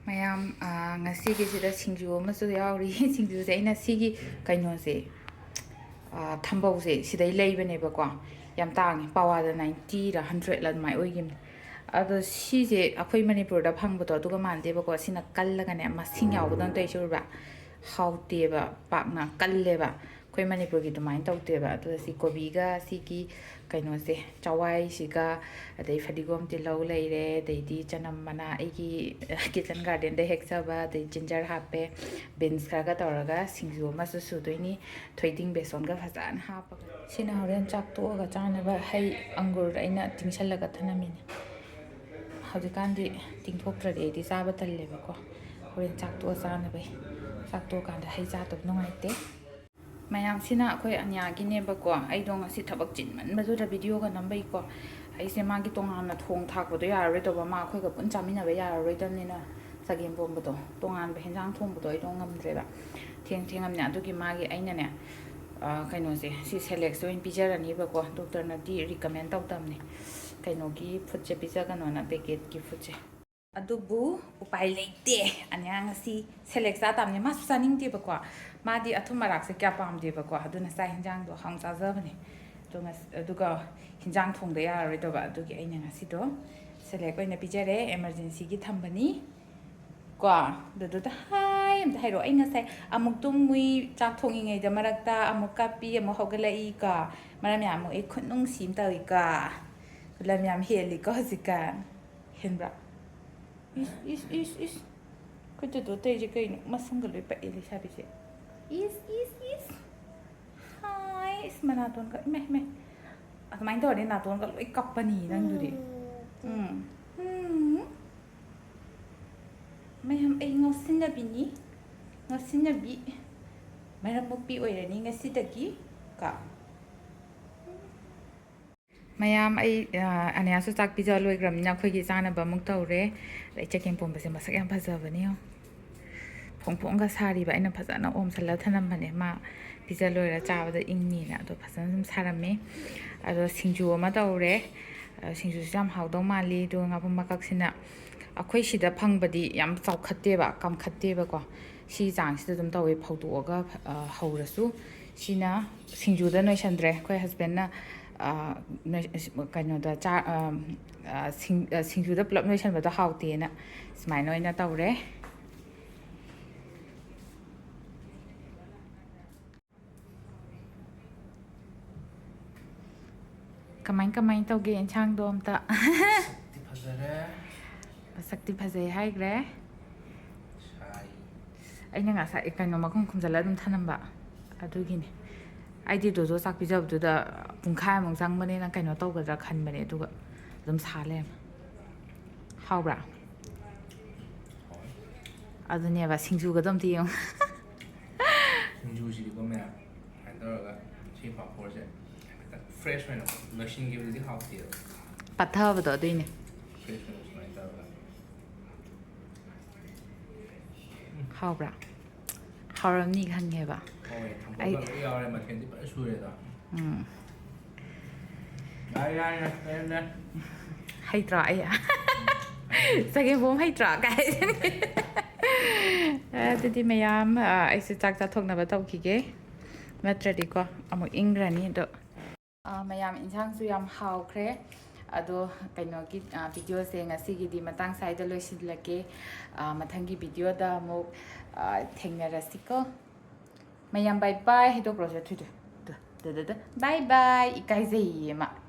ꯃꯌꯥꯝ, ꯑꯥ, ꯉꯁꯤꯒꯤꯁꯤꯗ ꯁꯤꯡꯖꯨ ꯑꯃꯁꯨ ꯌꯥꯎꯔꯤ꯫ ꯁꯤꯡꯖꯨꯁꯦ ꯑꯩꯅ ꯁꯤꯒꯤ ꯀꯩꯅꯣꯁꯦ, ꯑꯥ, ꯊꯝꯕꯧꯁꯦ ꯁꯤꯗꯩ ꯂꯩꯕꯅꯦꯕꯀꯣ꯫ ꯌꯥꯝ ꯇꯥꯡꯉꯤ, ꯄꯋꯥꯗ ninety ꯔ hundred ꯂ ꯑꯗꯨꯃꯥꯏꯅ ꯑꯣꯏꯈꯤꯕꯅꯤ꯫ ꯑꯗꯣ ꯁꯤꯁꯦ ꯑꯩꯈꯣꯏ ꯃꯅꯤꯄꯨꯔꯗ ꯐꯪꯕꯗꯣ ꯑꯗꯨꯒ ꯃꯥꯟꯗꯦꯕꯀꯣ꯫ ꯁꯤꯅ ꯀꯜꯂꯒꯅꯦ, ꯃꯁꯤꯡ ꯌꯥꯎꯕꯗꯧꯅ ꯇꯧꯔꯤꯁꯦ ꯎꯔꯕ? ꯍꯥꯎꯇꯦꯕ, ꯄꯥꯛꯅ ꯀꯜꯂꯦꯕ꯫ ꯑꯩꯈꯣꯏ ꯃꯅꯤꯄꯨꯔꯒꯤ ꯑꯗꯨꯃꯥꯏꯅ ꯇꯧꯗꯦꯕ꯫ ꯑꯗꯨꯒ ꯁꯤ ꯀꯣꯕꯤꯒ ꯁꯤꯒꯤ ꯀꯩꯅꯣꯁꯦ, ꯆꯋꯥꯏꯁꯤꯒ, ꯑꯗꯩ ꯐꯗꯤꯒꯣꯝ, ꯇꯤꯜꯍꯧ ꯂꯩꯔꯦ, ꯑꯗꯩꯗꯤ ꯆꯅꯝ ꯃꯅꯥ, ꯑꯩꯒꯤ kitchen garden ꯗ ꯍꯦꯛꯆꯕ, ꯑꯗꯩ ginger ꯍꯥꯞꯄꯦ, beans ꯈꯔꯒ ꯇꯧꯔꯒ ꯁꯤꯡꯖꯨ ꯑꯃꯁꯨ ꯁꯨꯗꯣꯏꯅꯤ, ꯊꯣꯏꯗꯤꯡ ꯕꯦꯁꯣꯟꯒ ꯐꯖꯅ ꯍꯥꯞꯄꯒ꯫ ꯁꯤꯅ ꯍꯣꯔꯦꯟ ꯆꯥꯛ ꯇꯣꯛꯑꯒ ꯆꯥꯅꯕ ꯍꯩ, ꯑꯪꯒꯨꯔ ꯑꯩꯅ ꯇꯤꯡꯁꯜꯂꯒ ꯊꯅꯝꯃꯤꯅꯦ꯫ ꯍꯧꯖꯤꯛꯀꯥꯟꯗꯤ ꯇꯤꯡꯊꯣꯛꯇ꯭ꯔꯗꯤ ꯑꯩꯗꯤ ꯆꯥꯕ ꯇꯜꯂꯦꯕꯀꯣ꯫ ꯍꯣꯔꯦꯟ ꯆꯥꯛ ꯇꯣꯛꯑ ꯆꯥꯅꯕꯩ꯫ ꯆꯥꯛ ꯇꯣꯛꯑꯀꯥꯟꯗ ꯍꯩ ꯆꯥꯗꯕ ꯅꯨꯡꯉꯥꯏꯇꯦ꯫ ꯃꯌꯥꯝꯁꯤꯅ ꯑꯩꯈꯣꯏ ꯑꯅꯤꯌꯥꯒꯤꯅꯦꯕꯀꯣ꯫ ꯑꯩꯗꯣ ꯉꯁꯤ ꯊꯕꯛ ꯆꯤꯟꯃꯟꯕꯗꯨꯗ video ꯒ ꯅꯝꯕꯩꯀꯣ꯫ ꯑꯩꯁꯦ ꯃꯥꯒꯤ ꯇꯣꯉꯥꯟꯅ ꯊꯣꯡ ꯊꯥꯛꯄꯗꯣ ꯌꯥꯔꯔꯣꯏꯗꯧꯕ, ꯃꯥ ꯑꯩꯈꯣꯏꯒ ꯄꯨꯟ ꯆꯥꯃꯤꯟꯅꯕ ꯌꯥꯔꯔꯣꯏꯗꯕꯅꯤꯅ ꯆꯒꯦꯝ ꯄꯣꯝꯕꯗꯣ, ꯇꯣꯉꯥꯟꯕ ꯍꯦꯟꯖꯥꯡ ꯊꯣꯡꯕꯗꯣ ꯑꯩꯗꯣ ꯉꯝꯗ꯭ꯔꯦꯕ꯫ ꯊꯦꯡ ꯊꯦꯡꯉꯝꯅꯦ꯫ ꯑꯗꯨꯒꯤ ꯃꯥꯒꯤ ꯑꯩꯅꯅꯦ, ꯑ, ꯀꯩꯅꯣꯁꯦ, ꯁꯤ Celeste ꯁꯦ ꯑꯣꯏꯅ ꯄꯤꯖꯔꯅꯤꯕꯀꯣ꯫ Doctor ꯅꯗꯤ recommend ꯇꯧꯗꯕꯅꯦ ꯀꯩꯅꯣꯒꯤ food ꯁꯦ ꯄꯤꯖꯒꯅꯣꯅ, packet ꯀꯤ food ꯁꯦ꯫ ꯑꯗꯨꯕꯨ ꯎꯄꯥꯏ ꯂꯩꯇꯦ꯫ ꯑꯅꯤꯌꯥ ꯉꯁꯤ Celeste ꯆꯥ ꯇꯥꯕꯅꯦ꯫ ꯃꯥꯁꯨ ꯆꯥꯅꯤꯡꯗꯦꯕꯀꯣ꯫ ꯃꯥꯗꯤ ꯑꯊꯨꯝ ꯑꯔꯥꯛꯁꯦ ꯀꯌꯥ ꯄꯥꯝꯗꯦꯕꯀꯣ꯫ ꯑꯗꯨꯅ ꯆꯥꯛ ꯍꯦꯟꯖꯥꯡꯗꯣ ꯍꯥꯎꯅ ꯆꯥꯖꯕꯅꯦ꯫ ꯑꯗꯣ ꯉꯁ-, ꯑꯗꯨꯒ ꯍꯦꯟꯖꯥꯡ ꯊꯣꯡꯗ ꯌꯥꯔꯔꯣꯏꯗꯕ꯫ ꯑꯗꯨꯒꯤ ꯑꯩꯅ ꯉꯁꯤꯗꯣ Celeste ꯑꯣꯏꯅ ꯄꯤꯖꯔꯦ꯫ Emergency ꯒꯤ ꯊꯝꯕꯅꯤ꯫ ꯀꯣ, ꯑꯗꯨꯗꯨꯗ hi ꯑꯝꯇ ꯍꯥꯏꯔꯛꯑꯣ꯫ ꯑꯩ ꯉꯁꯥꯏ ꯑꯃꯨꯛ ꯇꯨꯝꯃꯨꯏ, ꯆꯥꯛ ꯊꯣꯡꯉꯤꯉꯩꯗ ꯃꯔꯛꯇ ꯑꯃꯨꯛ ꯀꯥꯞꯄꯤ, ꯑꯃꯨꯛ ꯍꯧꯒꯠꯂꯛꯏ ꯀꯣ꯫ ꯃꯔꯝ ꯌꯥꯝ ꯃꯣꯛꯏ, ꯈꯨꯠ ꯅꯨꯡꯁꯤ ꯑꯃ ꯇꯧꯏꯀꯣ꯫ ꯂꯝ ꯌꯥꯝ ꯍꯦꯜꯂꯤꯀꯣ ꯍꯧꯖꯤꯛꯀꯥꯟ꯫ ꯍꯦꯟꯕ꯭ꯔꯥ? ꯏꯁ, ꯏꯁ, ꯏꯁ, ꯏꯁ꯫ ꯑꯩꯈꯣꯏ ꯇꯨꯗꯣ ꯇꯧꯔꯤꯁꯦ ꯀꯩꯅꯣ? ꯃꯁꯝꯒ ꯂꯣꯏ ꯄꯛꯑꯦ ꯂꯩꯁꯥꯕꯤꯁꯦ꯫ ꯏꯁ, ꯏꯁ, ꯏꯁ꯫ Hi, ꯏꯁ, ꯃꯅꯥꯇꯣꯟꯒ, ꯏꯃꯥ, ꯏꯃꯥ꯫ ꯑꯗꯨꯃꯥꯏꯅ ꯇꯧꯔꯗꯤ ꯅꯥꯇꯣꯟꯒ ꯂꯣꯏ ꯀꯞꯄꯅꯤ ꯅꯪꯗꯨꯗꯤ꯫ ꯎꯝ꯫ ꯎꯝ꯫ ꯃꯌꯥꯝ, ꯑꯩ ꯉꯥꯎꯁꯤꯟꯅꯕꯤꯅꯤ꯫ ꯉꯥꯎꯁꯤꯟꯅꯕꯤ꯫ ꯃꯔꯝ ꯃꯣꯛꯄꯤ ꯑꯣꯏꯔꯅꯤ ꯉꯁꯤꯗꯒꯤ ꯀꯣ꯫ ꯃꯌꯥꯝ, ꯑꯩ, ꯑ, ꯑꯅꯤꯌꯥꯁꯨ ꯆꯥꯛ ꯄꯤꯖ ꯂꯣꯏꯈ꯭ꯔꯕꯅꯤꯅ ꯑꯩꯈꯣꯏꯒꯤ ꯆꯥꯅꯕ ꯑꯃꯨꯛ ꯇꯧꯔꯦ꯫ ꯑꯗꯩ ꯆꯒꯦꯝ ꯄꯣꯝꯕꯁꯦ ꯃꯁꯛ ꯌꯥꯝ ꯐꯖꯕꯅꯦ ꯌꯦꯡꯉꯣ꯫ ꯐꯣꯡ ꯐꯣꯡꯒ ꯁꯥꯔꯤꯕ꯫ ꯑꯩꯅ ꯐꯖꯅ ꯑꯣꯝꯁꯜꯂ ꯊꯅꯝꯕꯅꯦ, ꯃꯥ ꯄꯤꯖ ꯂꯣꯏꯔ ꯆꯥꯕꯗ ꯏꯪꯅꯤꯅ꯫ ꯑꯗꯣ ꯐꯖꯅ ꯑꯗꯨꯝ ꯁꯥꯔꯝꯃꯤ꯫ ꯑꯗꯣ ꯁꯤꯡꯖꯨ ꯑꯃ ꯇꯧꯔꯦ꯫ ꯑ, ꯁꯤꯡꯖꯨꯁꯤꯁꯨ ꯌꯥꯝ ꯍꯥꯎꯗꯧ ꯃꯥꯜꯂꯤ꯫ ꯑꯗꯨꯒ ꯉꯥꯄ꯭ꯔꯨꯝ ꯃꯀꯛꯁꯤꯅ ꯑꯩꯈꯣꯏ ꯁꯤꯗ ꯐꯪꯕꯗꯤ ꯌꯥꯝ ꯆꯥꯎꯈꯠꯇꯦꯕ, ꯀꯥꯝꯈꯠꯇꯦꯕꯀꯣ꯫ ꯁꯤ ꯆꯥꯡꯁꯤꯗ ꯑꯗꯨꯝ ꯇꯧꯋꯦ, ꯐꯧꯗꯣꯛꯑꯒ, ꯑ, ꯍꯧꯔꯁꯨ꯫ ꯁꯤꯅ ꯁꯤꯡꯖꯨꯗ ꯅꯣꯏꯁꯟꯗ꯭ꯔꯦ꯫ ꯑꯩꯈꯣꯏ husbandꯅ, ꯑ, ꯅꯣꯏ-, ꯀꯩꯅꯣꯗ ꯆꯥ-, ꯑ, ꯑ, ꯁꯤꯡ-, ꯑ, ꯁꯤꯡꯖꯨꯗ ꯄꯨꯂꯞ ꯅꯣꯏꯁꯟꯕꯗꯣ ꯍꯥꯎꯇꯦꯅ ꯁꯨꯃꯥꯏꯅ ꯑꯣꯏꯅ ꯇꯧꯔꯦ꯫ ꯀꯃꯥꯏ ꯀꯃꯥꯏ ꯇꯧꯒꯦ ꯏꯟꯁꯥꯡꯗꯣ ꯑꯝꯇ? ꯃꯁꯛꯇꯤ ꯐꯖꯔꯦ꯫ ꯃꯁꯛꯇꯤ ꯐꯖꯩ ꯍꯥꯏꯈ꯭ꯔꯦ꯫ ꯁꯥꯏ꯫ ꯑꯩꯅ ꯉꯁꯥꯏ ꯀꯩꯅꯣ ꯃꯈꯨꯝ ꯈꯨꯝꯖꯤꯜꯂ ꯑꯗꯨꯝ ꯊꯅꯝꯕ ꯑꯗꯨꯒꯤꯅꯦ꯫ ꯑꯩꯗꯤ ꯖꯣꯖꯣ ꯆꯥꯛ ꯄꯤꯖꯕꯗꯨꯗ ꯄꯨꯡꯈꯥꯏꯃꯨꯛ ꯆꯪꯕꯅꯤꯅ ꯀꯩꯅꯣ ꯇꯧꯒꯗ꯭ꯔꯥ ꯈꯟꯕꯅꯦ, ꯑꯗꯨꯒ ꯑꯗꯨꯝ ꯁꯥ ꯂꯩꯔꯝꯃꯦ꯫ ꯍꯥꯎꯕ꯭ꯔꯥ? ꯍꯥꯎꯋꯦ꯫ ꯑꯗꯨꯅꯦꯕ, ꯁꯤꯡꯖꯨꯒꯗꯣ ꯑꯝꯇ ꯌꯦꯡꯉꯨ꯫ ꯁꯤꯡꯖꯨꯁꯤꯗꯤꯀꯣ ꯃꯌꯥꯝ ꯁꯨꯃꯥꯏꯅ ꯇꯧꯔꯒ ꯁꯤ ꯄꯥꯐꯣꯔꯁꯦ ꯍꯥꯏꯐꯦꯠꯇꯪ fresh ꯑꯣꯏꯅ ꯂꯣꯏꯁꯤꯟꯈꯤꯕꯗꯨꯗꯤ ꯍꯥꯎꯇꯦꯕ꯫ ꯄꯠꯊꯕꯗꯣ ꯑꯗꯨꯏꯅꯦ꯫ Fresh ꯑꯣꯏꯅ ꯁꯨꯃꯥꯏꯅ ꯇꯧꯔꯒ꯫ ꯍꯥꯎꯕ꯭ꯔꯥ? ꯍꯥꯎꯔꯝꯅꯤ ꯈꯪꯉꯦꯕ꯫ ꯍꯣꯏ, ꯊꯝꯕꯧꯒ ꯑꯩ ꯂꯣꯏ ꯌꯥꯎꯔꯦ, ꯃꯊꯦꯜꯗꯤ ꯐꯖꯅ ꯁꯨꯔꯦꯗ꯫ ꯎꯝ꯫ ꯌꯥꯔꯦ, ꯌꯥꯔꯦ, ꯌꯥꯔꯦ, ꯌꯥꯔꯦ, ꯌꯥꯔꯦ꯫ ꯍꯩꯇ꯭ꯔꯣ ꯑꯩ? ꯆꯒꯦꯝꯄꯣꯝ ꯍꯩꯇ꯭ꯔꯣ? ꯀꯥꯏ꯫ ꯑꯗꯨꯗꯤ ꯃꯌꯥꯝ, ꯑ, ꯑꯩꯁꯨ ꯆꯥꯛ ꯆꯥꯊꯣꯛꯅꯕ ꯇꯧꯈꯤꯒꯦ, ꯅꯠꯇ꯭ꯔꯗꯤꯀꯣ ꯑꯃꯨꯛ ꯏꯪꯈ꯭ꯔꯅꯤ꯫ ꯑꯗꯣ, ꯑ, ꯃꯌꯥꯝ, ꯏꯟꯁꯥꯡꯁꯨ ꯌꯥꯝ ꯍꯥꯎꯈ꯭ꯔꯦ꯫ ꯑꯗꯣ ꯀꯩꯅꯣꯒꯤ, ꯑ, videoꯁꯦ ꯉꯁꯤꯒꯤꯗꯤ ꯃꯇꯥꯡ ꯁ꯭ꯋꯥꯏꯗ ꯂꯣꯏꯁꯤꯜꯂꯒꯦ꯫ ꯑ, ꯃꯊꯪꯒꯤ videoꯗ ꯑꯃꯨꯛ, ꯑ, ꯊꯦꯡꯅꯔꯁꯤꯀꯣ꯫ ꯃꯌꯥꯝ bye bye ꯍꯥꯏꯗꯣꯛꯈ꯭ꯔꯣꯁꯦ, ꯊꯨꯏ ꯊꯨꯏ꯫ ꯗ, ꯗ, ꯗ, ꯗ꯫ Bye bye꯫ ꯏꯀꯥꯏꯖꯩꯌꯦ ꯃꯥ꯫